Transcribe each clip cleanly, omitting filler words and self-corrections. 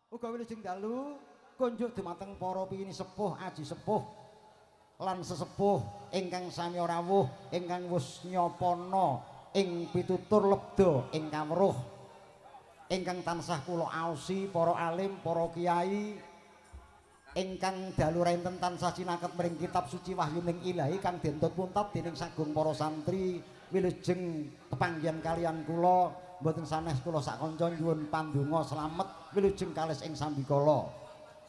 Uga wilujeng dalu kunjuk dumateng para pini sepuh, aji sepuh lan sesepuh ingkang sami rawuh ingkang wus nyapana ing pitutur lebda ing kawruh ingkang tansah kula aosi para alim, para kiai ingkang dalu renten tansah cinaket mring kitab suci wahyuning ilahi kang den tut-puntat dening sagung para santri wilujeng kepanggihan kalian kula mboten sanes kula sak kanca nyuwun pandonga slamet wilujeng kalis ing sambikala.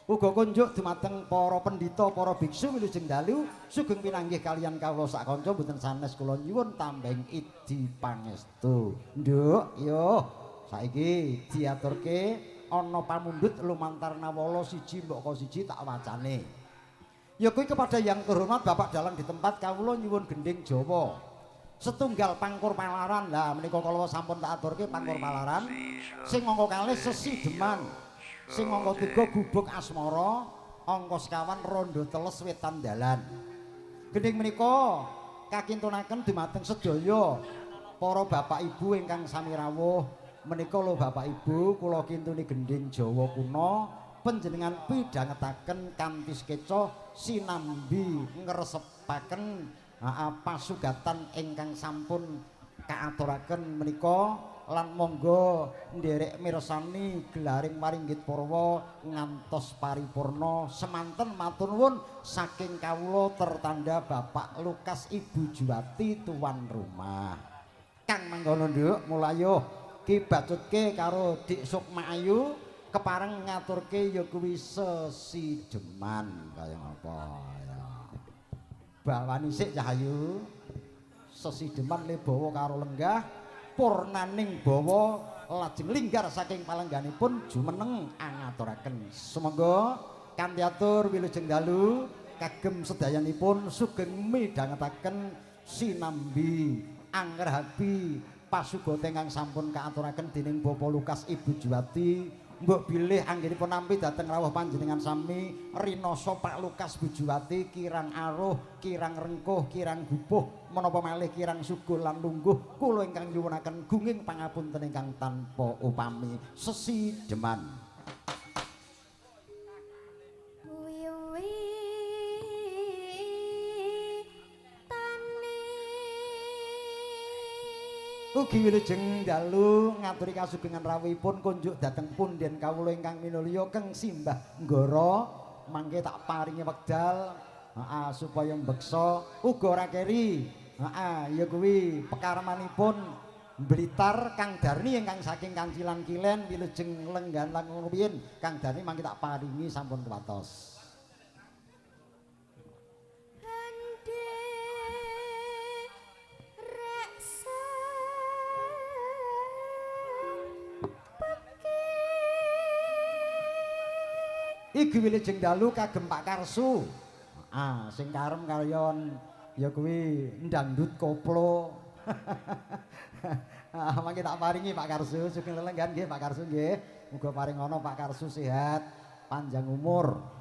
Uga kunjuk dumateng para pendhita, para biksu wilujeng dalu sugeng pinanggih kalian kawula sak kanca mboten sanes kula nyuwun tambahing idi pangestu. Nduk, yo saiki diaturke ana pamundhut lumantar nawala siji mbaka siji tak wacane. Ya kuwi kepada yang terhormat Bapak dalang di tempat kawula nyuwun gendhing Jawa. Setunggal pangkur palaran. Lah menika kala sampun tak aturke pangkur palaran. Sing angka kalih sesideman. Sing angka 3 gubuk asmara, angka sekawan rondo teles wetan dalan. Gendhing menika kakintunaken dumateng sedaya para bapak ibu ingkang sami rawuh. Menika lho bapak ibu kula kintuni gendhing Jawa kuna panjenengan pidhangetaken kanthi sekeca sinambi ngresepaken pasugatan ingkang sampun kaaturaken menika lan monggo nderek mirsani gelaring waringgit purwa ngantos paripurna. Semanten matur nuwun saking kawula tertanda Bapak Lukas Ibu Juwati tuan rumah. Kang mangkono nduk mulayo ki bacutke karo Dik Sukma Ayu kepareng ngaturke ya kuwi sesideman kaya ngapa ya. Bawani sik Cahayu sesideman le bawa karo lenggah purnaning bawa lajeng linggar saking palengganipun jumeneng angaturaken. Sumangga kanthi atur wilujeng dalu kagem sedayanipun sugeng midhangetaken sinambi angrehabi pasugata ingkang sampun kaaturaken dening Bapak Lukas Ibu Juwati. Mbok bilih anggenipun nampi dhateng rawuh panjenengan sami rinasa Pak Lukas Bu Juwati kirang aruh, kirang rengkuh, kirang gupuh menapa malih kirang suguh lan lungguh kula ingkang nyuwunaken gunging pangapunten ingkang tanpa upami. Sesideman. Ugi wilujeng dalu ngaturi kasugengan rawuhipun kunjuk dhateng punden kawula ingkang minulya Keng Simbah Nggara mangke tak paringi wekdal heeh supaya mbeksa uga ora keri heeh ya kuwi pekarmanipun Blitar Kang Darni ingkang saking Kancilan Kilen wilujeng lenggan langkung rumiyin Kang Darni mangke tak paringi sampun kuwatos. Iki wilujeng dalu kagem Pak Karsu. Ah, sing karem kaliyan ya kuwi ndangdut koplo. Ah, mangke tak paringi Pak Karsu sugeng lelenggan nggih Pak Karsu nggih. Muga paring ana Pak Karsu sehat, panjang umur.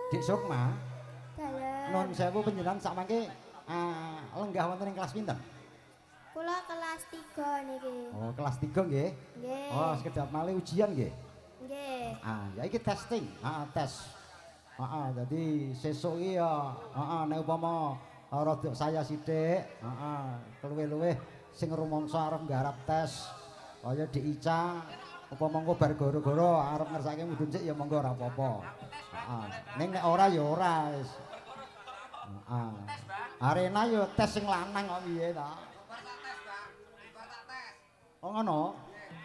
Dik Sukma. Dalem. Nun sewu panjenengan sakmangke lenggah wonten ing kelas pinten? Kula kelas 3 niki. Oh, kelas 3 nggih. Nggih. Oh, sekedap malih ujian nggih. Nggih. Ah, ya iki testing, heeh, tes. Heeh, dadi sesuk iki ya, heeh, nek upama rada saya sithik, heeh, luwih-luwih sing rumangsa arep nggarap tes kaya Dik Ica upama engko bar goro-goro arep ngersake mudhun sik ya monggo ora apa-apa. Heeh. Ning nek ora ya ora wis. Heeh. Arena ya tes sing lanang kok piye ta? Oh ngono?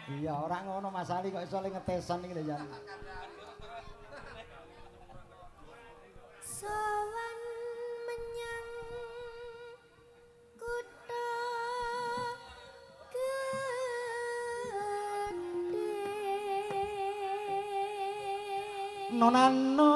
Iya, ora ngono Mas Ali kok iso le ngetesan iki lho Jan. Sowan menyang kutha gedhe. Nonano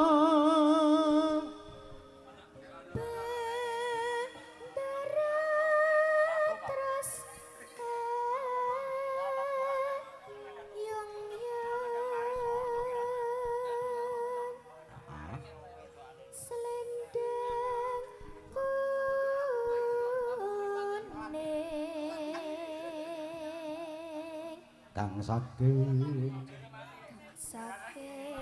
Kang saking saking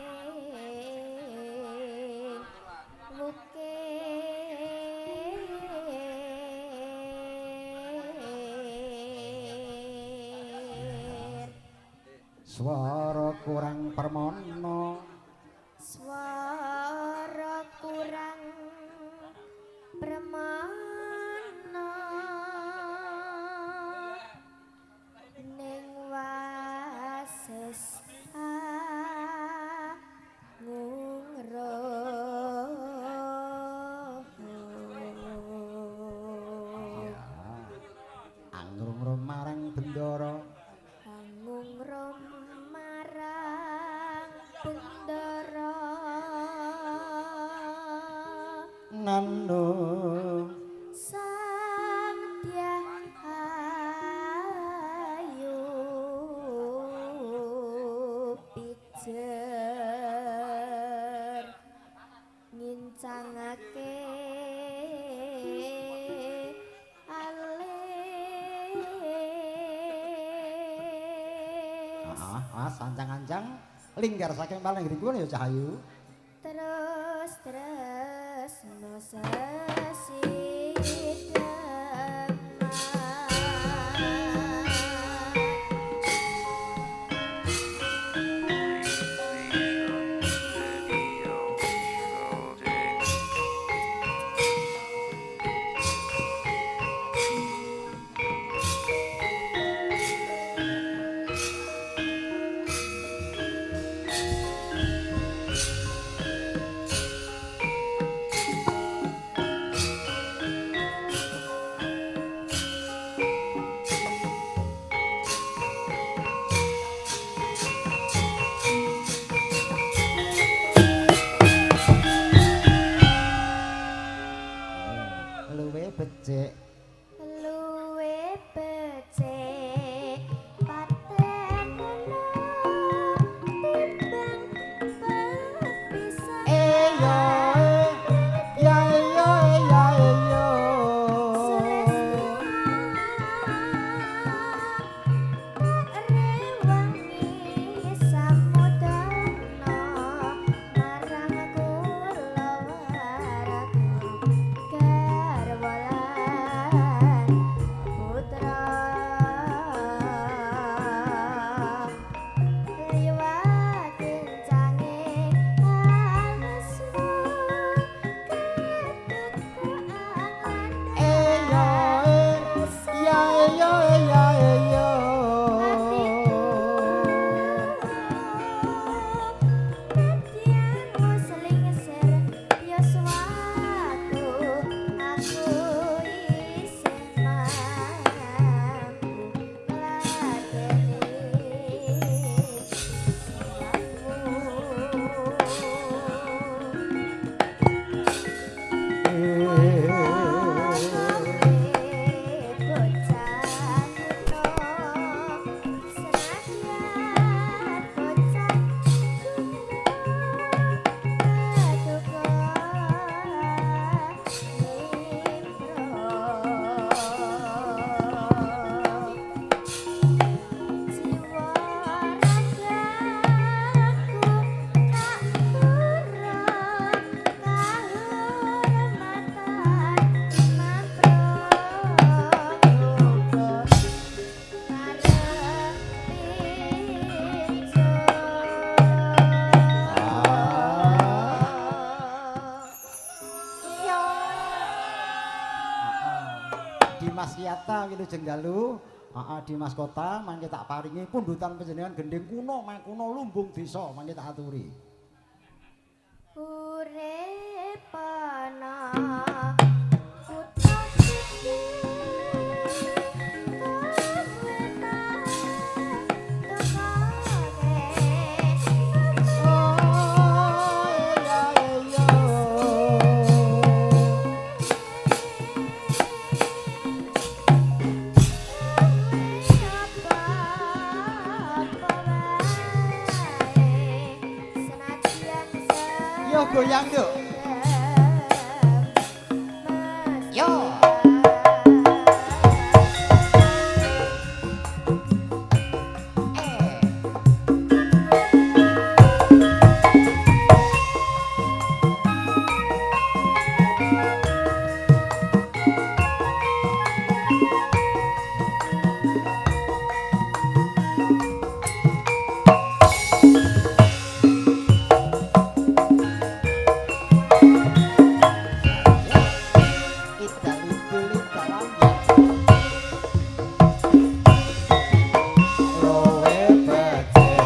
wukir swara kurang permana, swara kurang permana ning wasis angungro. Ya, angrung marang bendara, angungro marang bendara nano sang dyah ayu pijer ngincangake alis. Ah, sancang-ancang linggar saking paling kula ya Cahayu. Terus tresno sesideman. Luwe becik, Luwe becik paten timbang pepisah. Eyo ya yo ya yo. Rewangi samudana marang kula warga garwa lan putra liwat kencange alesmu ketukaan. Eyo ya yo ya yo. Dimas Yata wilujeng dalu. Heeh, Dimas Kota mangke tak paringi pundutan panjenengan gending kuno makuno lumbung desa mangke tak aturi. Urip ana kutha iki kawetan tukane. Oh ya yo. Apa-apa wae senajan Yo goyang, Nduk. Idal idul idalan. Luwe becik.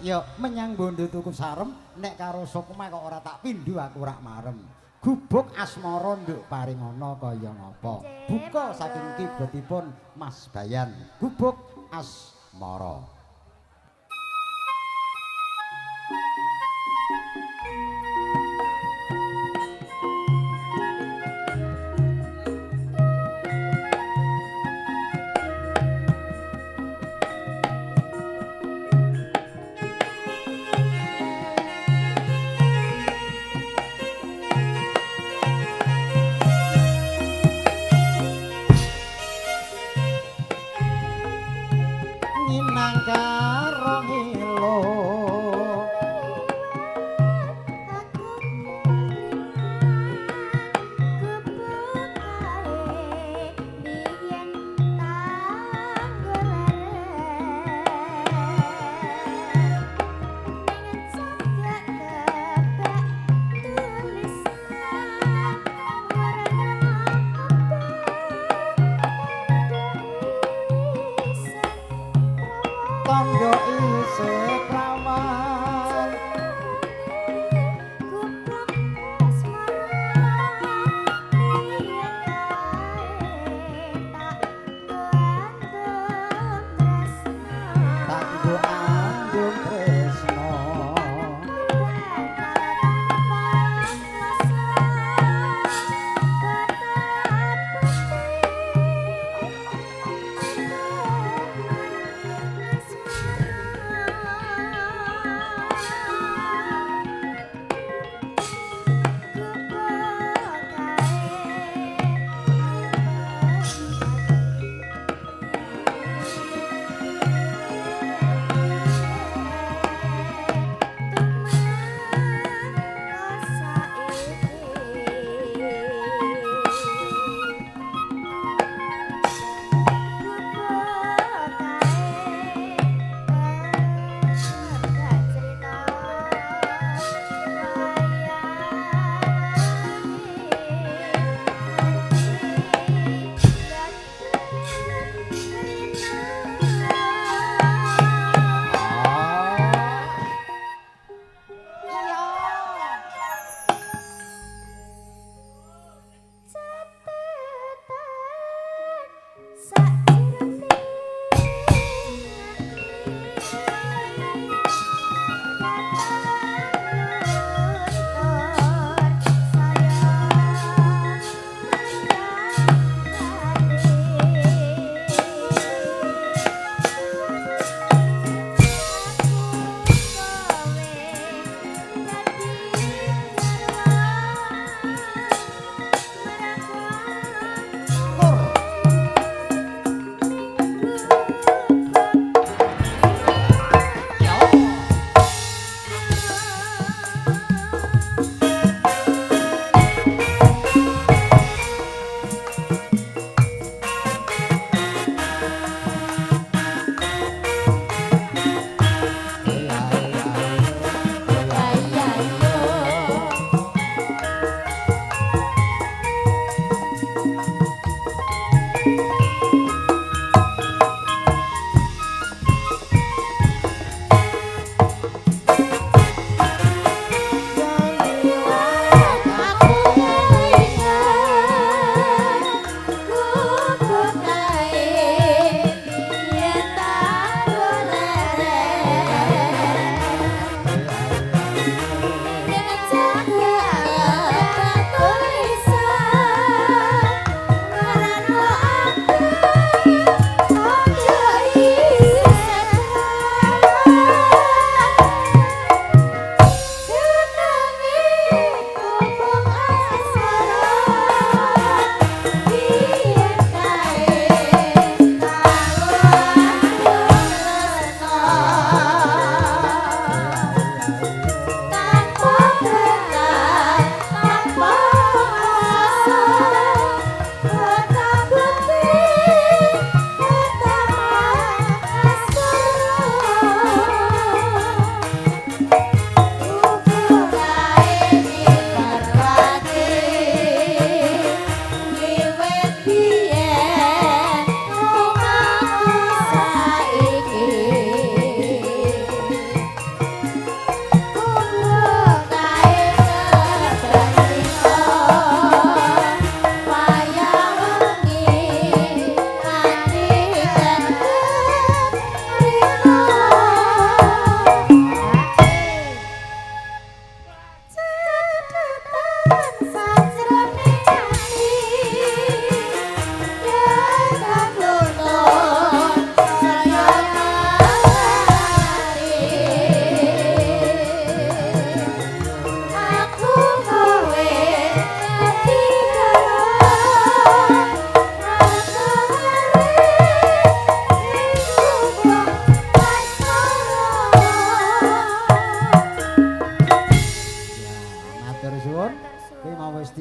Ya menyang bondo tuku sarem nek karo sukma kok ora tak pindho aku ora marem. Gubuk asmara nduk paringana kaya ngapa. Buka saking kibetipun Mas Bayan. Gubuk asmara.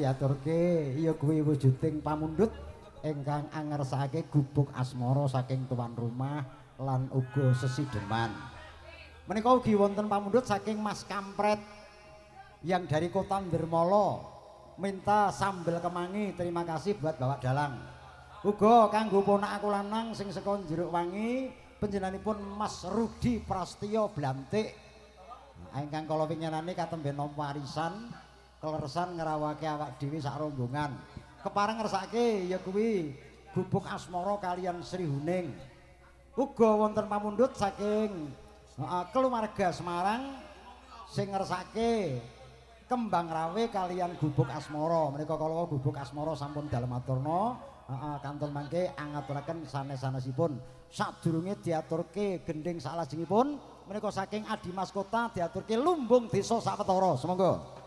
Diaturke ya kuwi wujuding pamundhut ingkang angersake gubuk asmara saking tuan rumah lan uga sesideman. Menika ugi wonten pamundhut saking Mas Kampret yang dari kota Dermala minta sambel kemangi, terima kasih buat Bapak Dalang. Uga kanggo ponak aku lanang sing saka Jeruk Wangi panjenenganipun Mas Rudi Prasetyo Blantik. Ingkang kala winginane katemben nampa arisan kleresan ngrawake awak dhewe sak rombongan. Kepareng ngersake ya kuwi gubuk asmara kalian Sri Huning. Uga wonten pamundhut saking keluarga Semarang sing ngersake Kembang Rawe kalian gubuk asmara. Menika kala gubuk asmara sampun dalem aturna, kantun mangke angaturaken sanes-sanesipun. Sadurunge diaturke gendhing salajengipun menika saking Adimas Kota diaturke lumbung desa sawetara. Sumangga.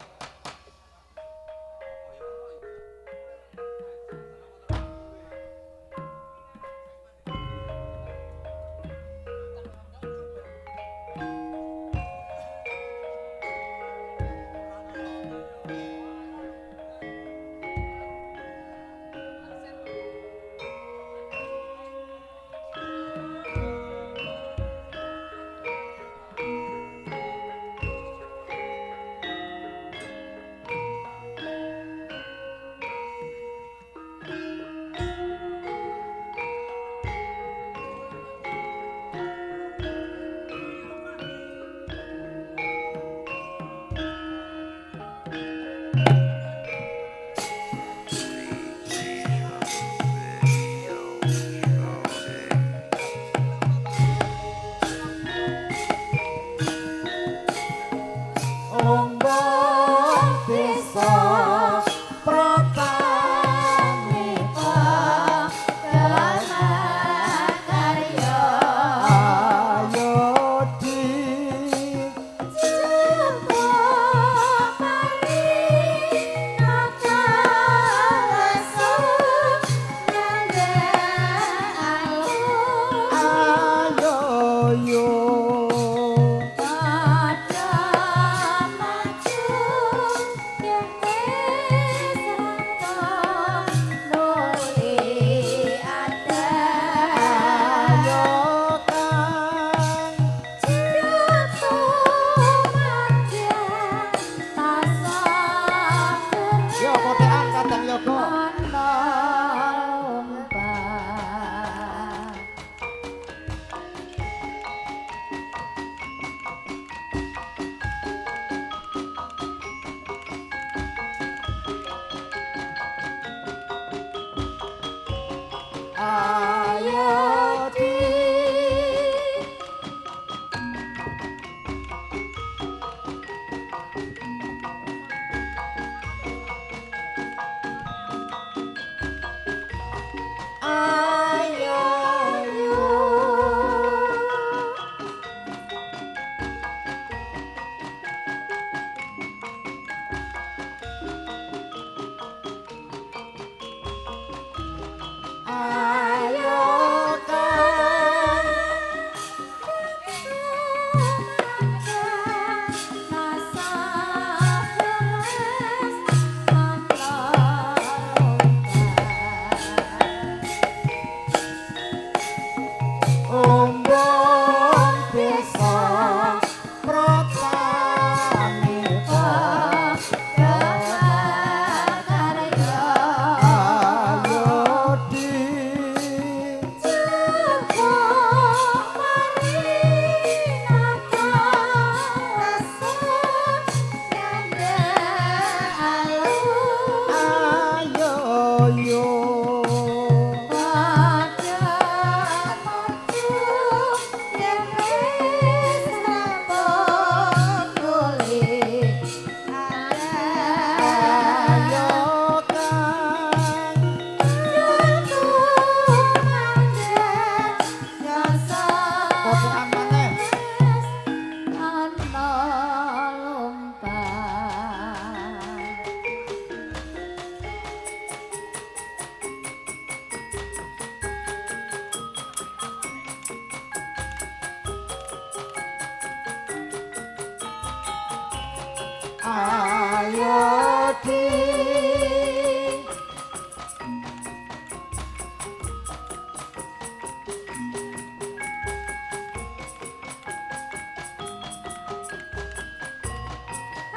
Ayo di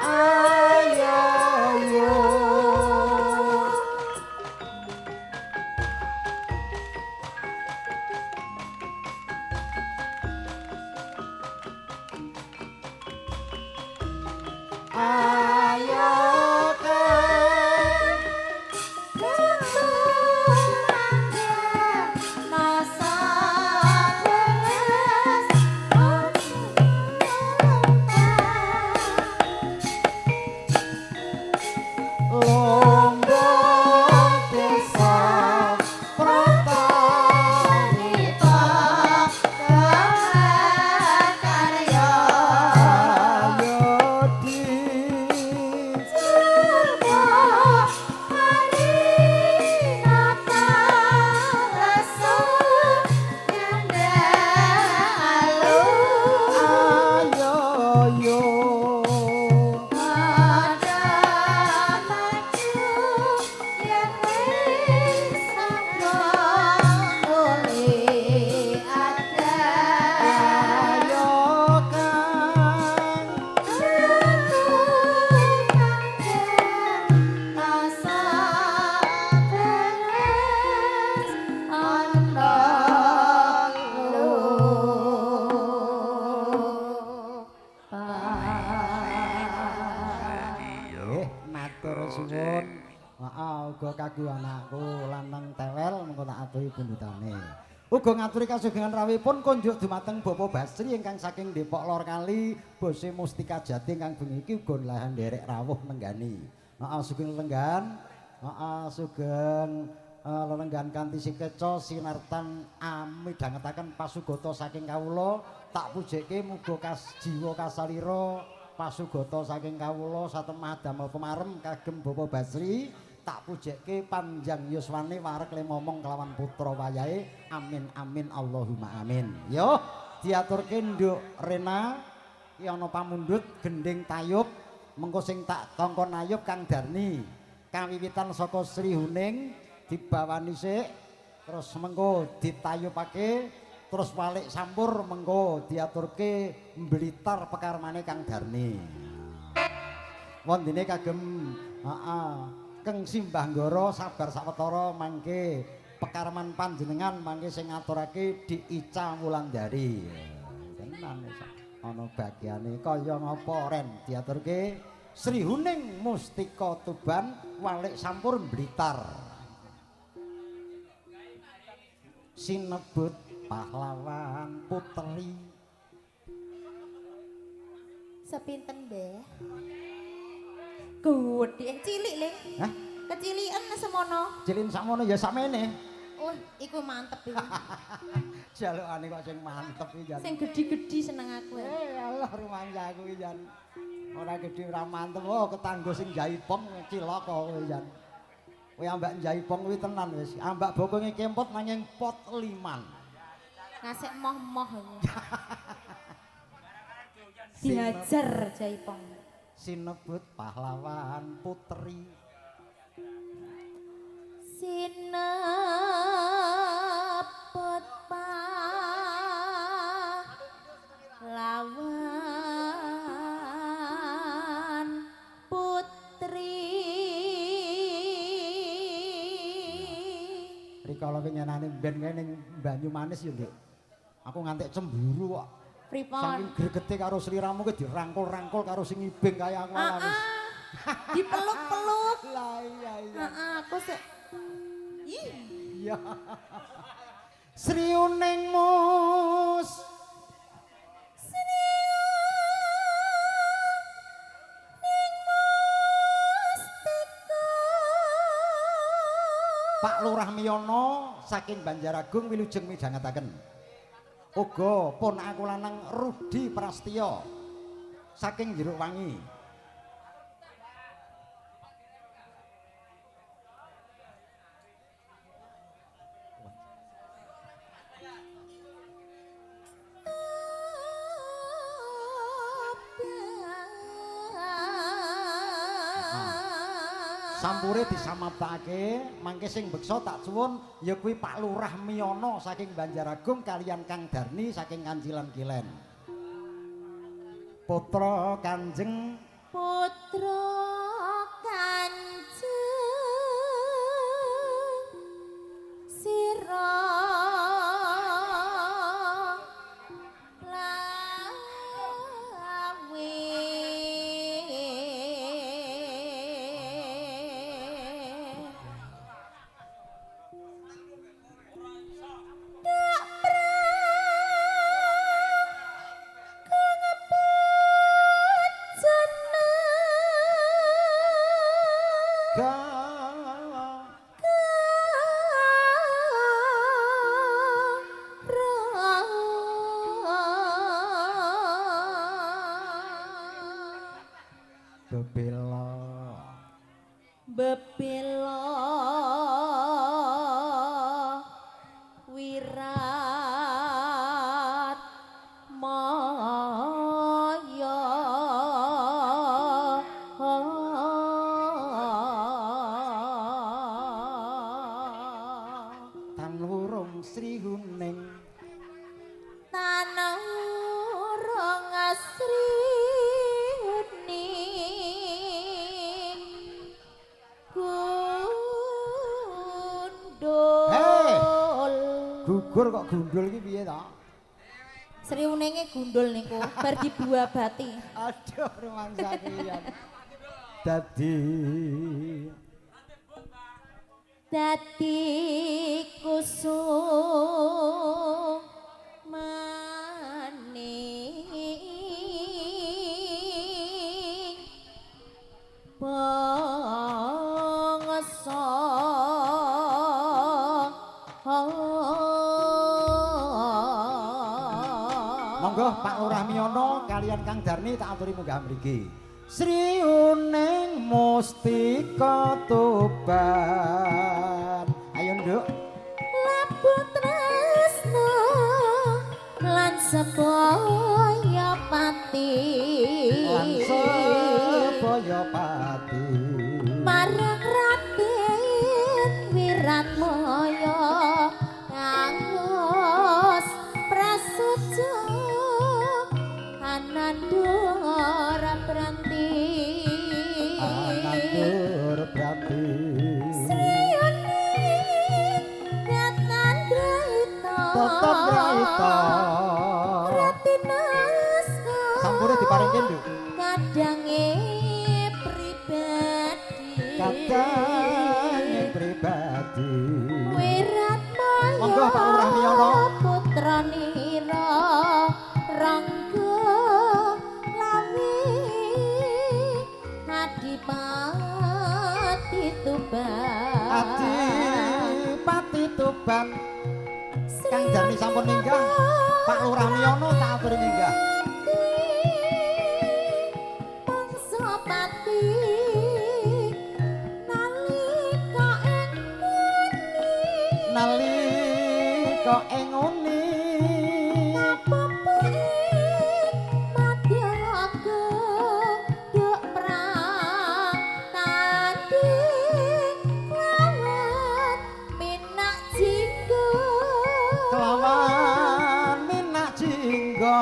Ayo yo. Ayo kang lombok desa Pratanita ayo di ayo yo. Ayo kang nggih matur suwun. Heeh, uga kanggo anakku lanang tewel mengko tak aturi pundhutane. Uga ngaturi kasugengan rawuhipun konjuk dumateng Bapak Basri ingkang saking Depok Lor Kali, Bose Mustika Jati ingkang bengi iki uga lahan nderek rawuh nenggani. Heeh, sugeng lelenggan. Heeh, sugeng lelenggan kanthi sikeca sinartan amidhangetaken pasugata saking kawula tak pujikke muga kas jiwa kasalira pasugata saking kawula satemah damel pemarem kagem Bapak Basri tak pujikke panjang yuswane wareg le momong kelawan putra wayahe amin amin Allahumma amin. Yo diaturke Nduk Rena iki ana pamundhut gending tayub mengko sing tak kongkon ayub Kang Darni kawiwitan saka Sri Huning dibawani sik terus mengko ditayubake terus walik sampur mengko diaturke Blitar pekarmane Kang Darni. Wondene kagem heeh Keng Simbah Nggara sabar sawetara mangke pekarman panjenengan mangke sing ngaturake Dik Ica Wulandari. Tenan wis ana bagiane kaya ngapa Ren diaturke Sri Huning Mustika Tuban walik sampur Blitar. Sinebut pahlawan putri. Sepinten deh? Gede cilik le. Hah? Kecilian semono. Cilin sakmono ya sakmene. Oh, iku mantep iki. Jalukane kok sing mantep iki jan. Sing gedhi-gedhi seneng aku. Eh, Allah rumangsa aku iki jan. Ora gedhi ora mantep. Oh, ketanggo sing jaipong cilaka kowe jan. Kowe ambak jaipong kuwi tenan wis. Ambak bokonge kempot nanging pot liman. Ngasek moh-moh iku. Dihajar jaipong. Sinebut pahlawan putri. Sinebut pahlawan putri. Rikala winginane ben kae ning Banyumanis ya, Nduk. Aku ngantek cemburu kok. Pripun? Saking gregete karo sliramu kuwi dirangkul-rangkul karo sing ngibing kaya aku ala wis. Dipeluk-peluk. Lah iya iya. Heeh, aku sik. Ih. Iya. Sri Uning Mus. Sri Uning Mustika. Pak Lurah Miyono saking Banjaragung wilujeng midhangetaken. Uga pun aku lanang Rudi Prasetyo saking Jerukwangi. Sampure disamaptake, mangke sing beksa tak suwun ya kuwi Pak Lurah Miyono saking Banjaragung kaliyan Kang Darni saking Kancilan Kilen. Putra Kanjeng Putra Kanjeng Sira Lawe. Dak prang kang pujana Ga bebela. Bebela wirat maya. Tan wurung Sri Huning. Tanah urung asri uning gundul. Hei! Gugur kok gundul iki piye ta? Sri uninge gundul niku bar dibuabati. Aduh, rumangsa kian. Dadi Dadi kusum maning bangsa. Monggo Pak Lurah Miyono kalian Kang Darni tak aturi munggah mriki. Sri Uning Mustika Tuban. Ayo Nduk. Labu tresno lan sebaya pati. Lan sebaya pati. Marang Raden Wiratmaya kangos prasaja anandura pranti. Anandur pranti. Sri Uning datan graita. Tetep graita. Ratinaska. Sampure diparingke, Nduk. Kadange pribadi. Kadange pribadi. Wiratmaya. Monggo Pak Lurah Miyono. Putra nira Rangga Lawe Adipati Tuban. Adipati Tuban. Kang Darni sampun minggah. Pak Lurah Miyono tak aturi minggah. Bangsa pati nalika ing nguni. Nalika ing nguni. Kapupu ing madyaraga duk perang tanding lawan Minak Jingga. Kelawan Minak Jingga.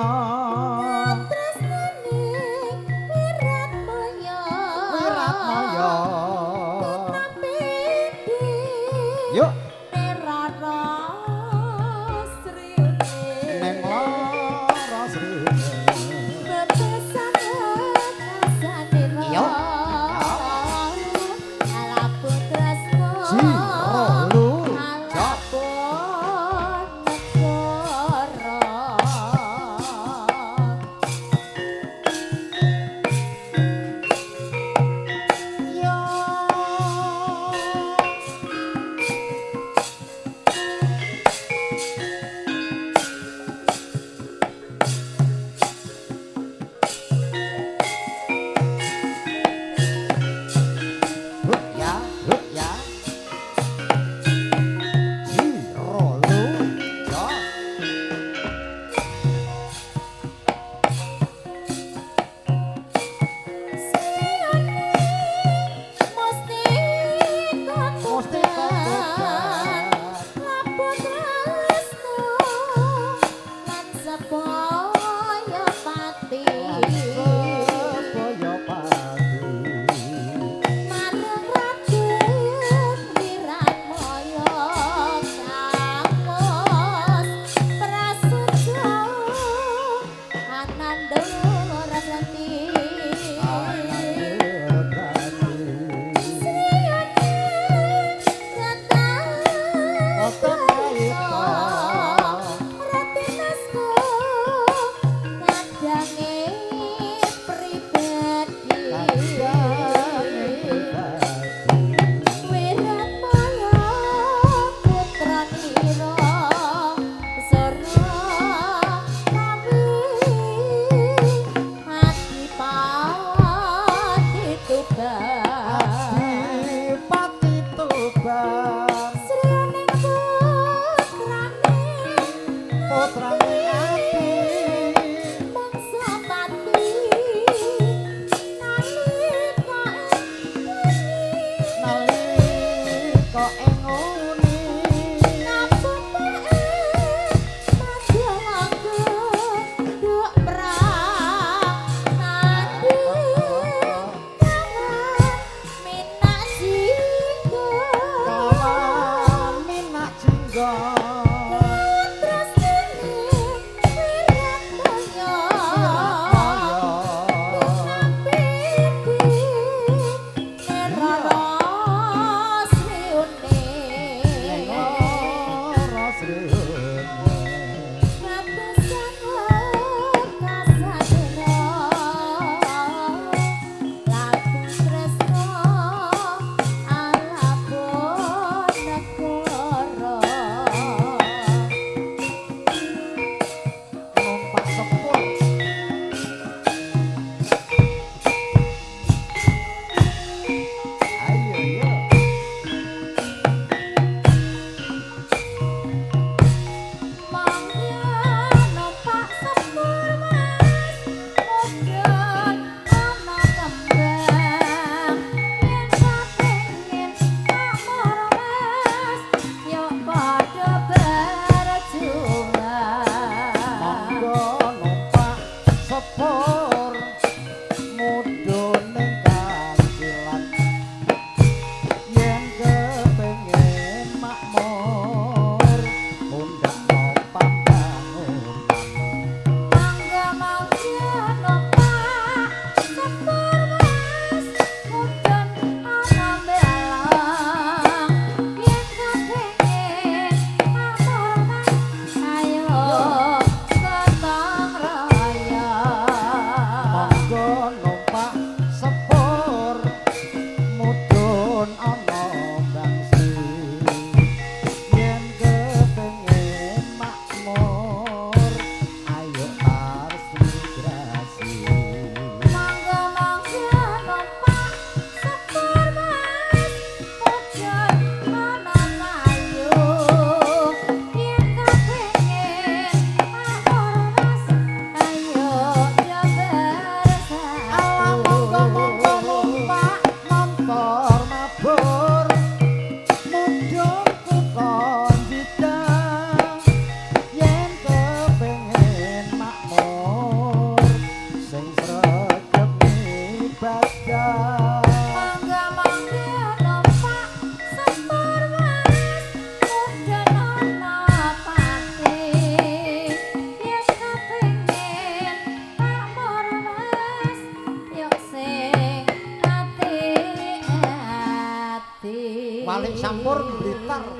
Tresnane Wiratmaya. Wiratmaya. Tinampi Yuk. Nerara Sri Uning. Neng lara Sri. Bebesan kasanira. Iya. Alapu tresno. Ji, ro, lu, jok. Alapun negara.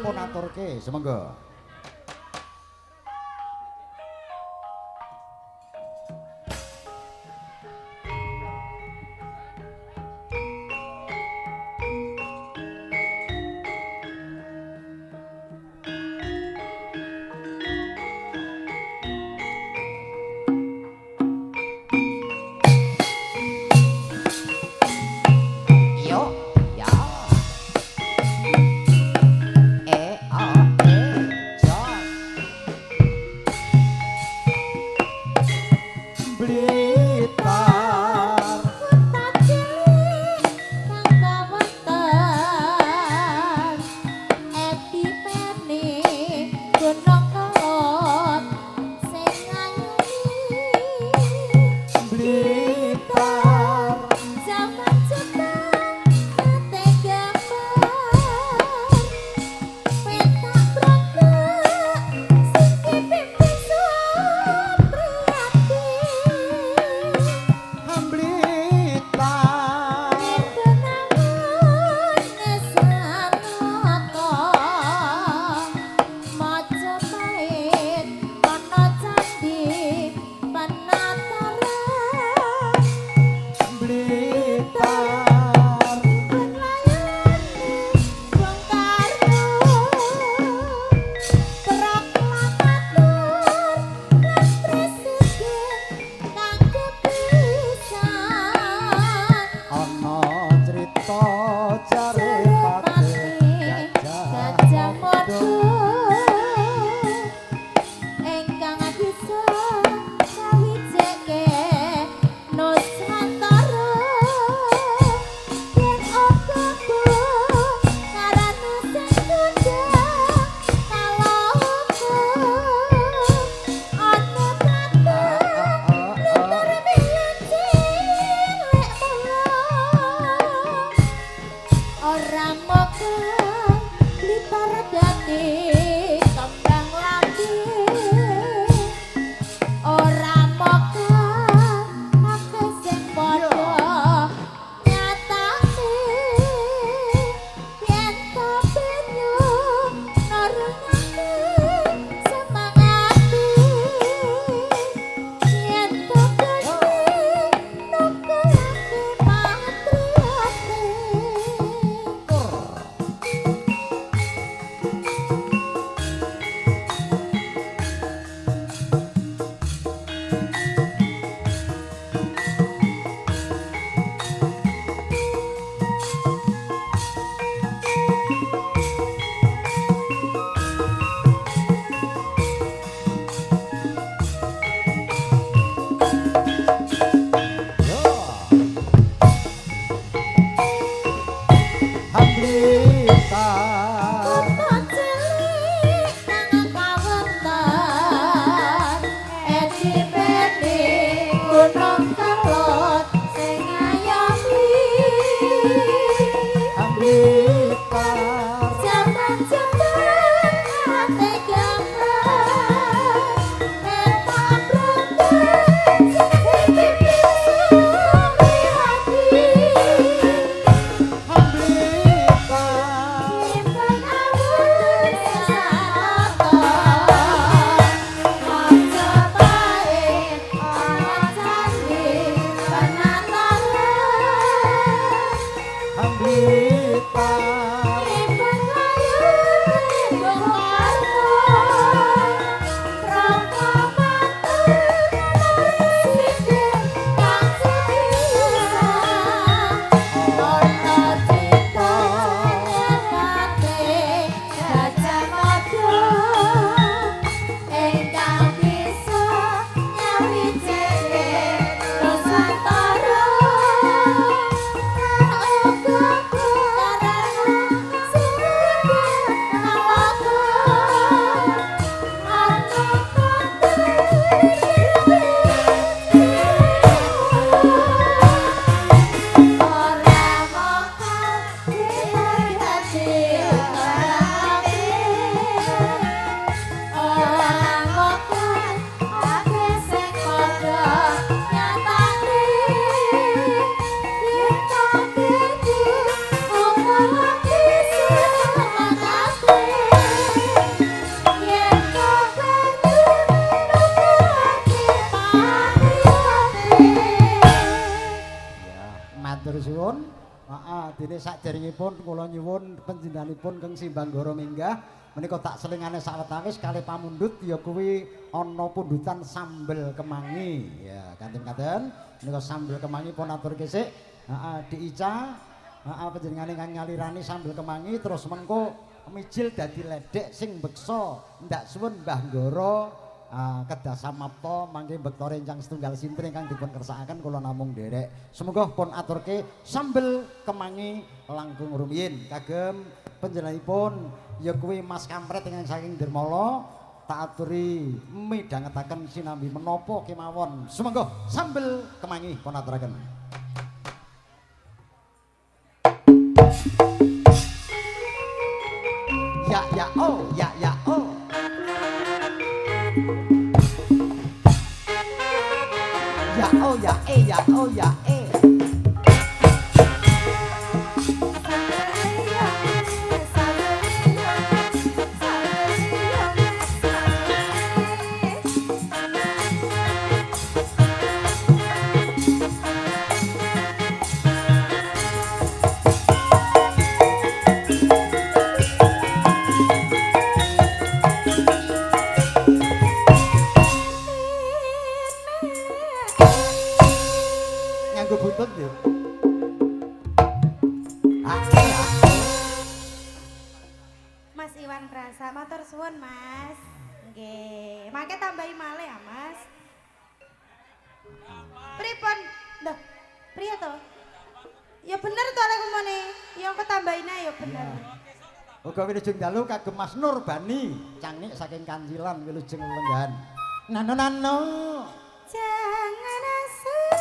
Pun aturke, sumangga. Yo, ya. E A E jos. Blitar. Kota cilik kang kawentar epipene gunung kelot sing ngayuni. Blitar. Zaman Jepang nate gambar petak brontak sing dipimpin Supriyati. suwun. Heeh, dene sakderengipun kula nyuwun panjenenganipun Kang Simbah Nggara minggah menika tak selingane sawetawis kalih pamundhut ya kuwi ana pundutan sambel kemangi. Ya, kanthi-kanten menika sambel kemangi pun atur kesik. Heeh, diica heeh panjenengane kang nyalirani sambel kemangi terus mengko mijil dadi ledhek sing beksa ndak suwun Mbah Nggara kedah samapta mangke bekta rencang setunggal sintri ingkang dipun kersakaken kula namung nderek. Semoga pun aturke sambel kemangi langkung rumiyin kagem panjenenganipun ya kuwi Mas Kampret ingkang saking Dermala tak aturi midhangetaken sinambi menapa kemawon. Sumangga sambel kemangi pun aturaken. Ya ya oh ya ya oh. Ya oh ya eh ya oh ya eh. Nganggo buntut yo. Mas Iwan Krasa, matur suwun Mas. Nggih, mangke tambahi malih ya Mas. Pripun? Lho, priye to? Ya bener to lek ngomone. Ya engko tambahin ae ya bener. Uga wilujeng dalu kagem Mas Nurbani, cangik saking Kancilan wilujeng lenggahan. Nano nano. Jangan asik.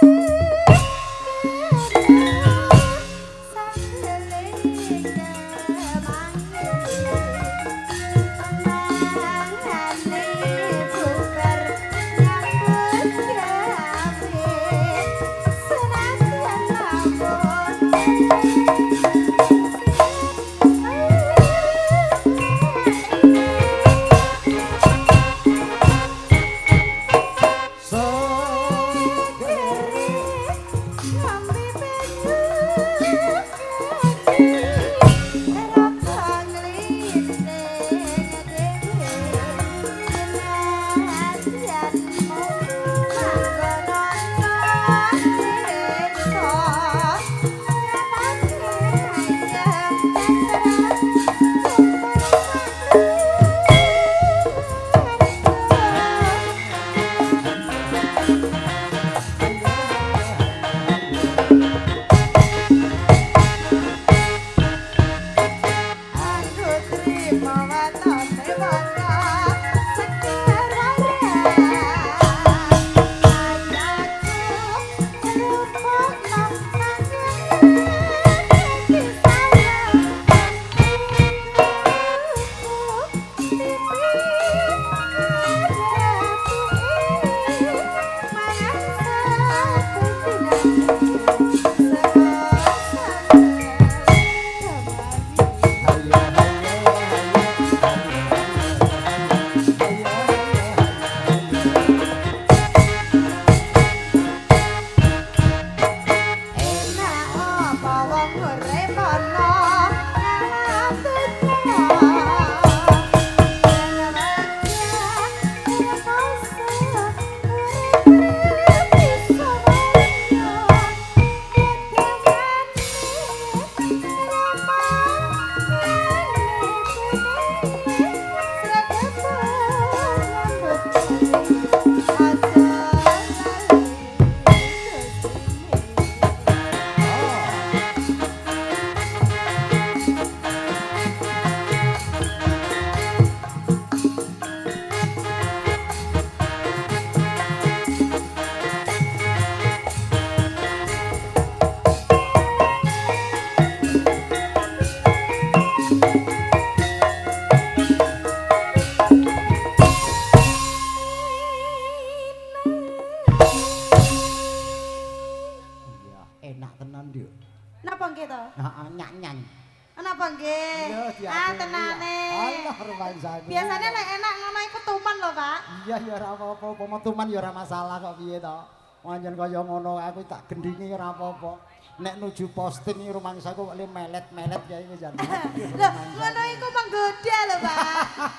Biasanya nek enak ngono iku tuman lho, Pak. Iya ya ora apa-apa, upama tuman ya ora masalah kok piye to. Pancen kaya ngono aku tak gendhingi ora apa-apa. Nek nuju posting iki rumangsaku kok melet-melet kae iki jan. Lho, ngono iku menggoda lho, Pak.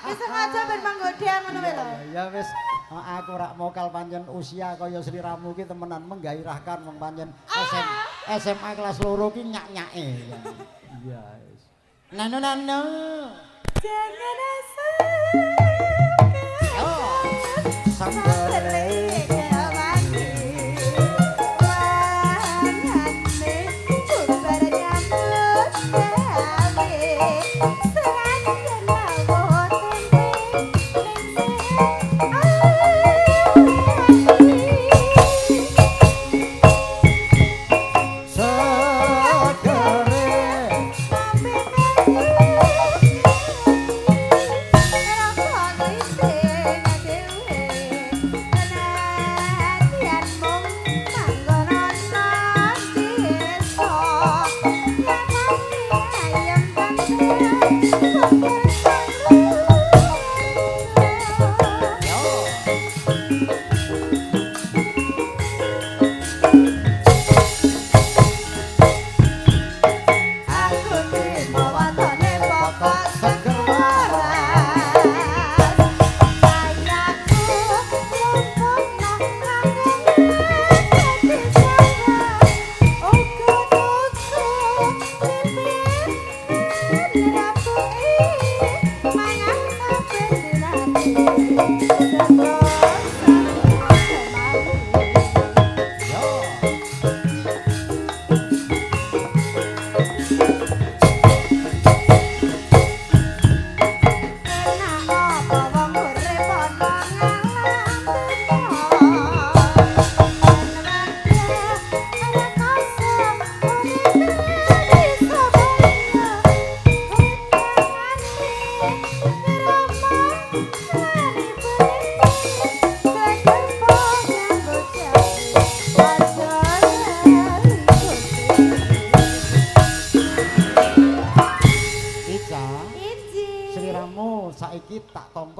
Wis sengaja ben menggoda ngono wae lho. Ya wis, aku rak mokal pancen usia kaya sliramu ki temenan menggairahkan wong pancen SMA kelas 2 ki nyak-nyake. Iya wis. Nano nano. Jangan asal. Sambele.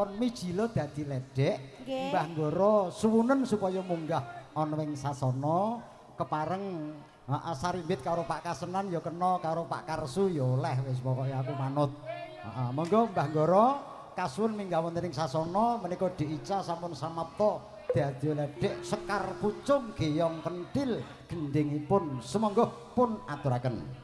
Mijila dadi ledhek, Mbah Nggoro suwunen supaya munggah ana ing sasana kepareng sarimbit karo Pak Kasenan ya kena karo Pak Karsu ya oleh wis pokoke aku manut. Heeh, monggo Mbah Nggoro kasuwun minggah wonten ing sasana menika Dik Ica sampun samapta dadi ledhek sekar pucung geyong kenthil gendhingipun sumangga pun aturaken.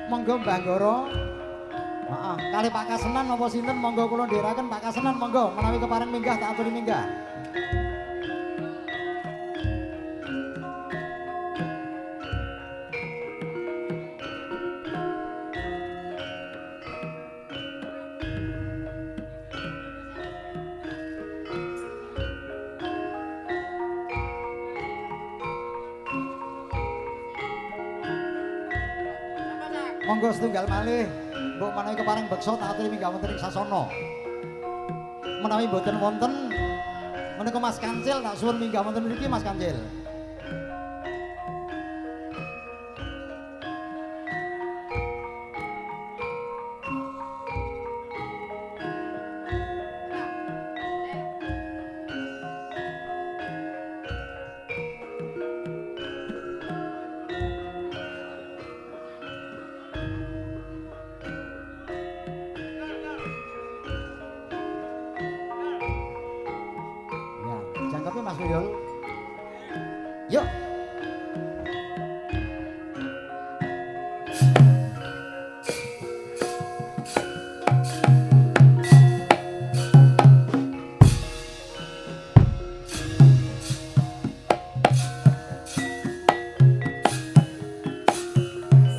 Monggo Mbah Nggoro. Heeh, kalih Pak Kasenan napa sinten monggo kula ndherekaken Pak Kasenan monggo menawi kepareng minggah tak aturi minggah. Monggo setunggal malih, mbok menawi kepareng beksa tak aturi minggah wonten ing sasana. Menawi mboten wonten menika Mas Kancil tak suwun minggah wonten mriki Mas Kancil. Mas Tuyul. Yuk.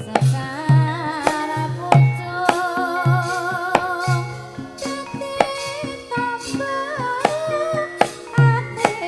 Sekar pucung dadi tambah ati.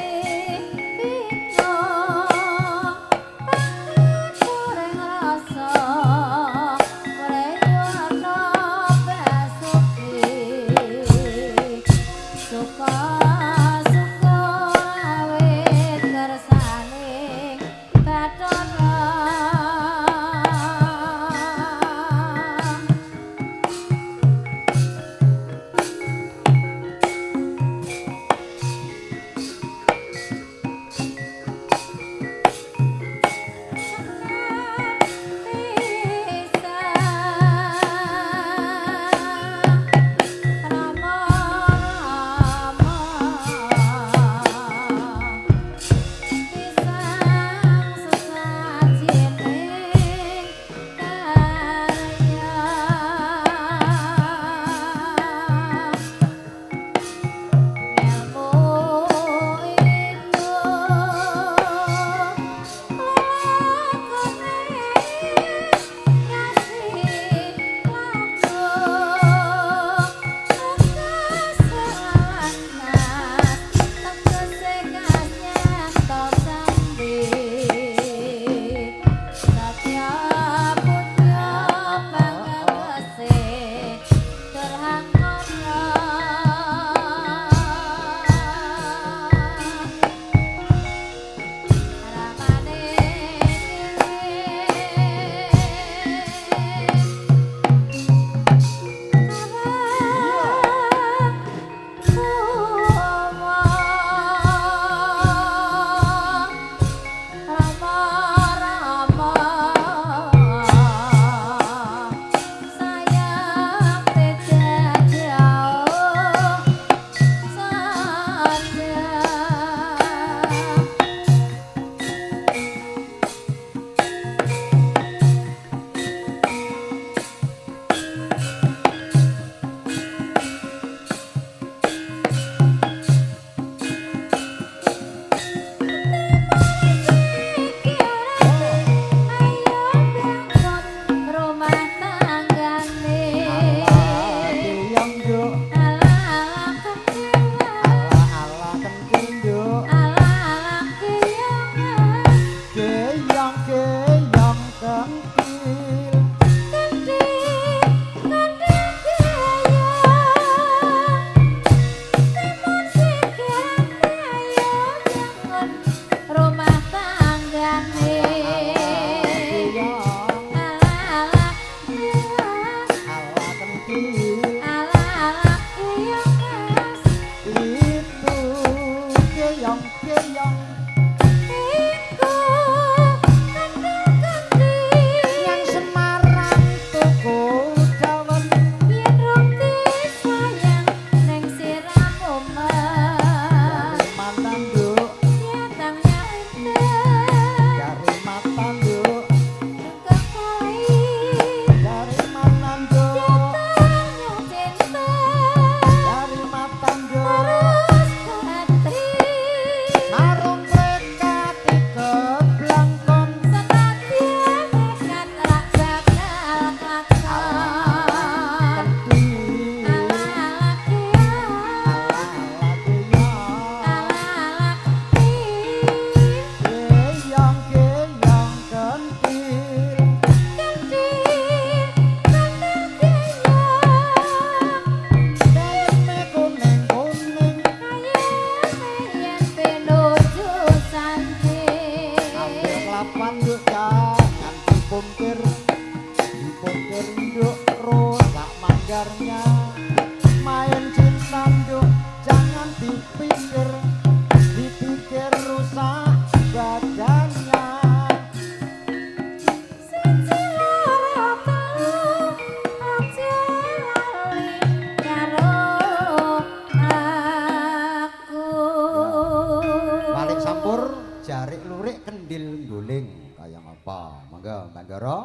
Jarik Lurik Kendil Guling kaya ngapa. Monggo Mbak Ndoro,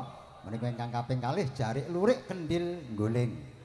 menika ingkang kaping kalih Jarik Lurik Kendil Guling.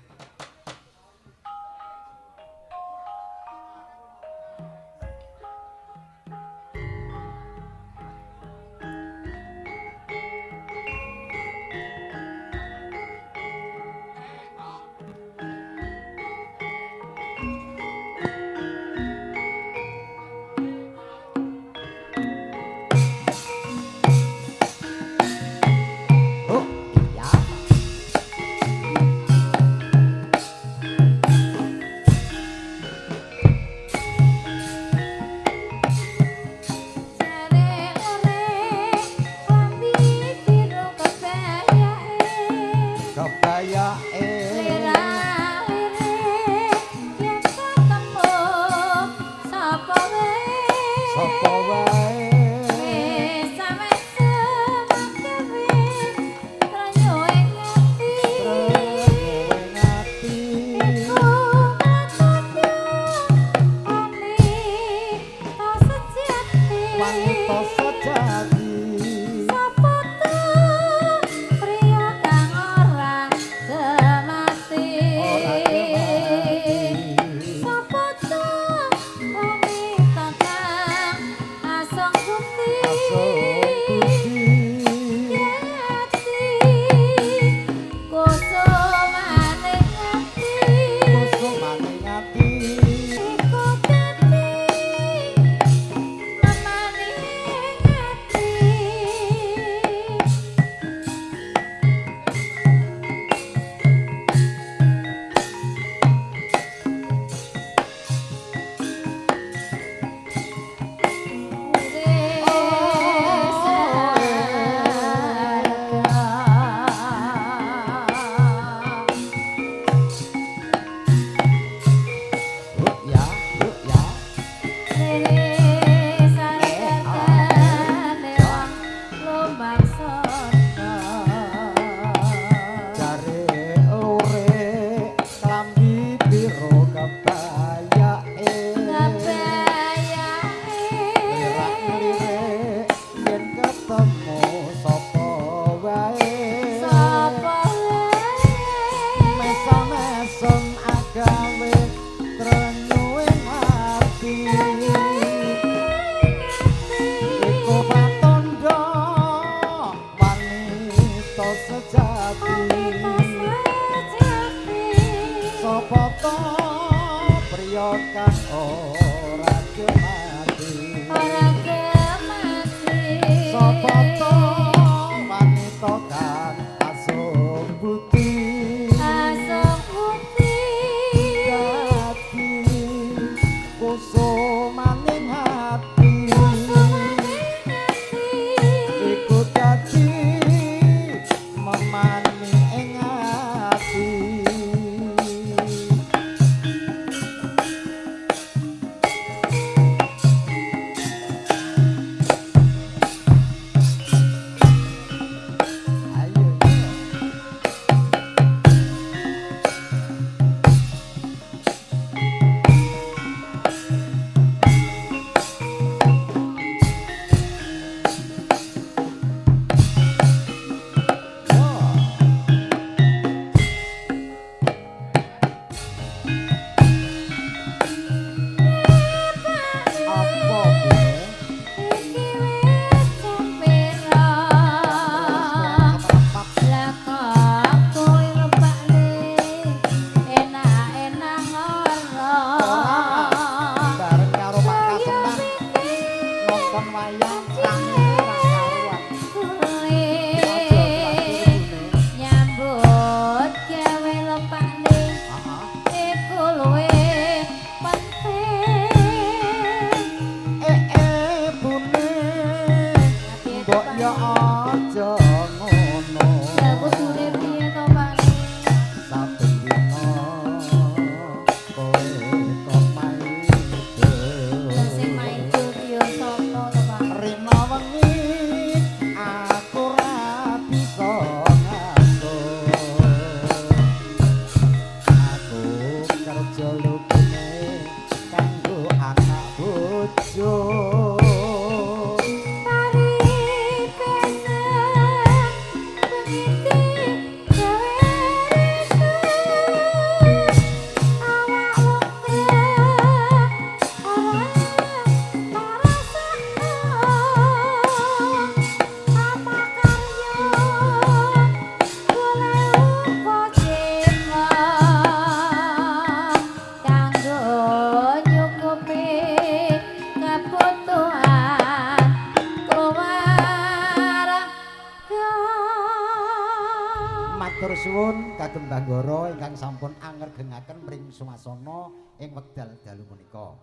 Matur suwun kagem Mbah Goro ingkang sampun angregengaken mring swasana ing wekdal dalu menika.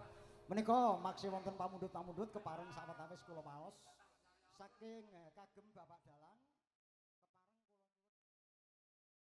Menika maksi wonten pamundhut-pamundhut kepareng sawetawis kula maos saking kagem Bapak Dalang.